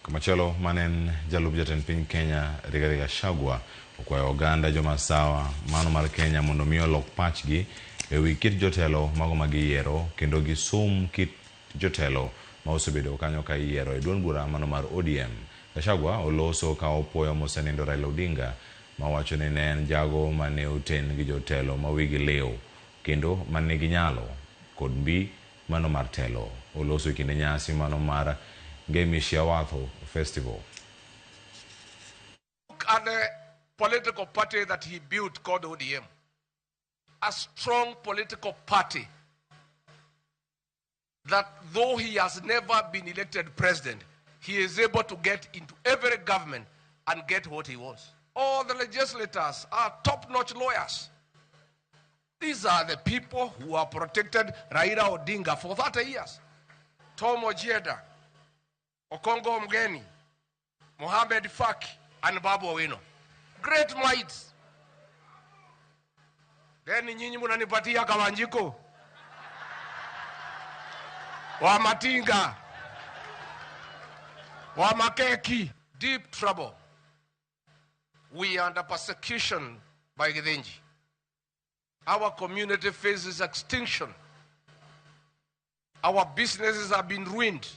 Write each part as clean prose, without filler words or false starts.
Komachielo mane en jalup jatend piny Kenya Rigathi Gachagua okwayo oganda jomasawa mano mar Kenya mondo mi olok pachgi ewi kit jotelo mago ma giyiero kendo gisum kit jotelo ma osebedo kanyo ka iyiero e duond bura mano mar ODM. Gachagua oloso ka opuoyo mosenindo Raila Odinga ma wacho ni ne en jago mane oten gi jotelo ma wigi liw kendo manigi nyalo kod mbi mano mar telo. Oloso e kinde nyasi mano mar Ngemi Shiawatho Festival. Look at the political party that he built called ODM. A strong political party that though he has never been elected president, he is able to get into every government and get what he wants. All the legislators are top-notch lawyers. These are the people who have protected Raila Odinga for 30 years. Tom Ojienda, Okongo Omogeni, Mohamed Faki, and Babu Owino. Great minds. Then nyinyi munanipatia Kawanjiku wa Matinga wa Makeki. Deep trouble. We are under persecution by Githinji. Our community faces extinction. Our businesses have been ruined.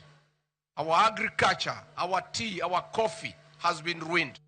Our agriculture, our tea, our coffee has been ruined.